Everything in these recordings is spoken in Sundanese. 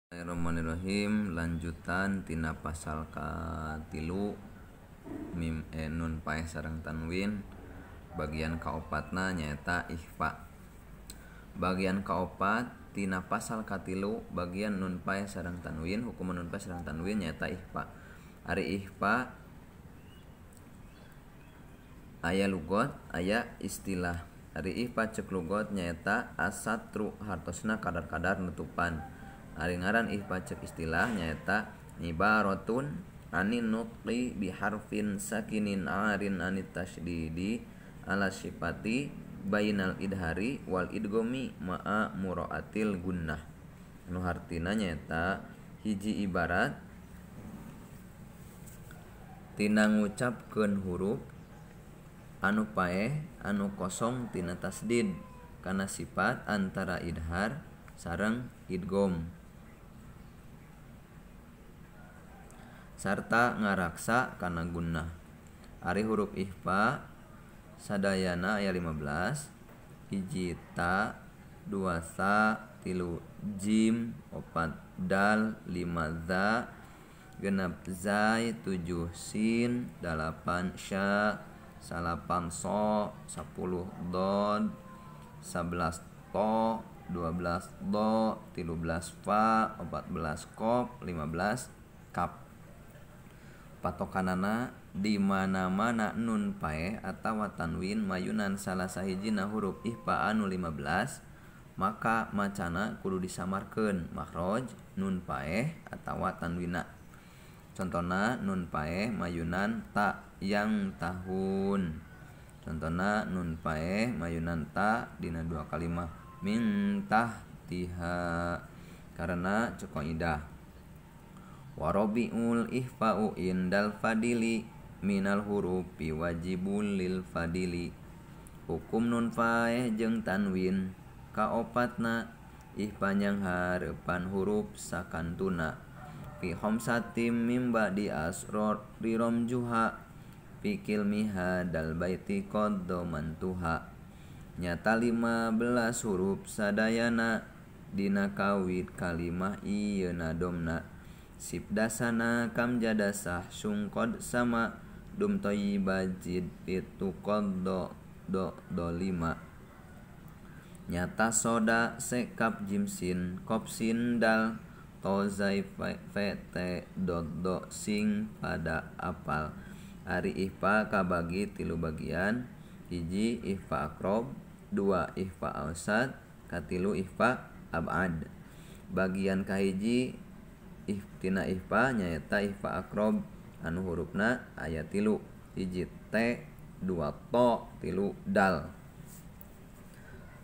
Bismillahirrahmanirrahim. Lanjutan tina pasal katilu mim nun paeh sareng tanwin bagian kaopatna nyaeta ikhfa. Bagian kaopat tina pasal katilu bagian nun paeh sareng tanwin, hukuman nun paeh sareng tanwin nyaeta ikhfa. Ari ikhfa aya lugot, aya istilah. Ari ikhfa ceuk lugot nyaeta asatru hartosna kadar-kadar nutupan. Ari ngaran ikhfa ceuk istilah nyaeta ibaratun anin nutqi biharfin sakinin arin anit tasydidi ala sifati bainal idhari wal idgomi ma'a muraatil gunnah. Nu hartina nyaeta hiji ibarat tina ngucapkeun huruf anu paeh anu kosong tina tasdid kana sifat antara idhar sareng idgom sarta ngaraksa kana gunnah. Ari huruf ikhfa sadayana aya 15, hiji ta, 2 sa, 3 jim, 4 dal, 5 za, 6 zai, 7 sin, 8 sya, 9 so, 10 dod, 11 to, 12 do, 13 fa, 14 kof, 15 kaf. Patokanana di mana-mana nun paeh atawa tanwin mayunan salah sahijina huruf ikhfa anu 15, maka macana kudu disamarkeun makhraj nun paeh atawa tanwina. Contona nun paeh mayunan ta yang tahun. Contona nun paeh mayunan ta dina dua kalimah min tahtiha karena cek kaidah. Warabiul ikhfa'u indal fadili minal hurufi wajibul lil fadili. Hukum nun paeh jeung tanwin kaopatna ikhfa nyanghareupan huruf sakantuna. Fi khamsatim mim ba'di asrori romjuha fi kilmiha dal baiti qaddamantuha. Nyata 15 huruf sadayana dina kawit kalimah ieu nadomna. Sibdasana kam jadasah sungkod sama dum toyibajid pitu qaddo do do lima. Nyata soda sekap jim sin kop sin dal to zai fe te dot do sing pada apal. Ari ikhfa kabagi 3 bagian, hiji ikhfa akrob, 2 ikhfa ausad, katilu ikhfa abad. Bagian kahiji tina ikhfa nyaeta ikhfa akrob anu hurufna aya 3, hiji t, 2 to, 3 dal.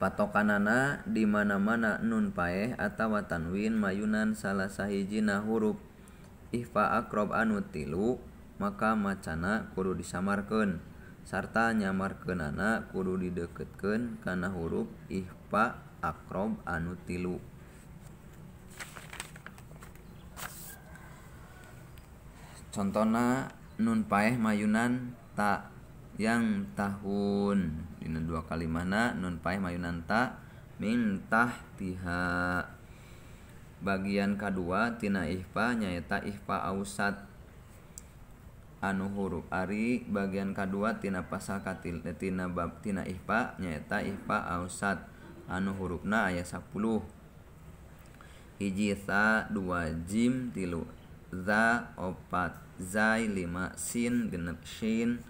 Patokanana di mana-mana nun paeh atawa tanwin mayunan salah sahijina huruf ikhfa akrob anu 3, maka macana kudu disamarkeun sarta nyamarkeunana kudu dideukeutkeun kana huruf ikhfa akrob anu 3. Contona nun paeh mayunan ta yang tahun dina dua kalimahna nun paeh mayunan ta min tahtiha. Bagian kadua tina ikhfa nyaeta ikhfa ausat anu huruf. Ari bagian kadua tina pasal katil tina bab tina ikhfa nyaeta ikhfa ausat anu hurufna aya 10, hiji sa, 2 jim, 3 za, 4 zai, 5 sin, 6 shin,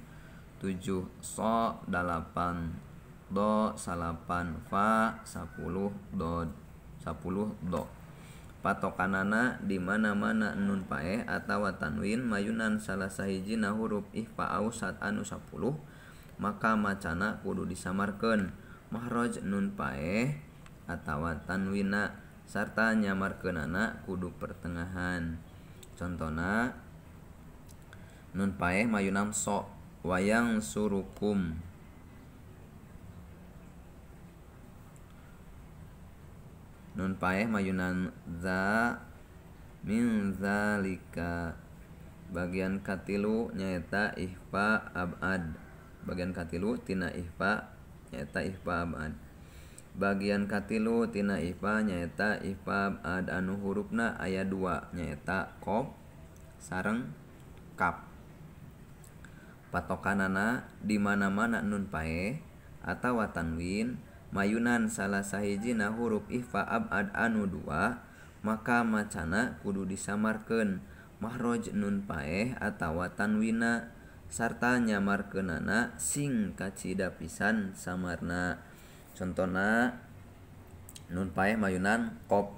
7 so, 8 do, 9 fa, 10 do, 10 do. Patokanana di mana-mana nun paeh atawa tanwin mayunan salah sahijina huruf ikhfa ausat anu 10, maka macana kudu disamarkeun makhraj nun paeh atawa tanwina sarta nyamarkeunana kudu pertengahan. Contona nun paeh mayunan so wayang surukum. Nun paeh mayunan za min zalika. Bagian katilu nyaeta ikhfa abad. Bagian katilu tina ikhfa nyaeta ikhfa abad. Bagian katilu tina ikhfa nyaeta ikhfa ad anu hurufna aya 2 nyaeta qaf sareng kaf. Patokanana di mana-mana nun paeh atawa tanwin mayunan salah sahijina huruf ikhfa abad anu 2 maka macana kudu disamarkeun mahroj nun paeh atawa tanwina sarta nyamarkeunana sing kacida pisan samarna. Contona nun paeh mayunan qaf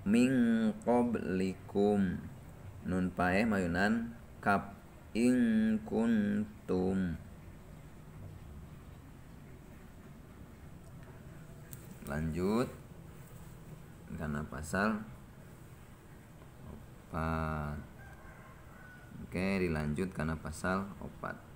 min qablikum, nun paeh mayunan kaf in kuntum. Lanjut karena pasal 4. Oke, dilanjut karena pasal 4.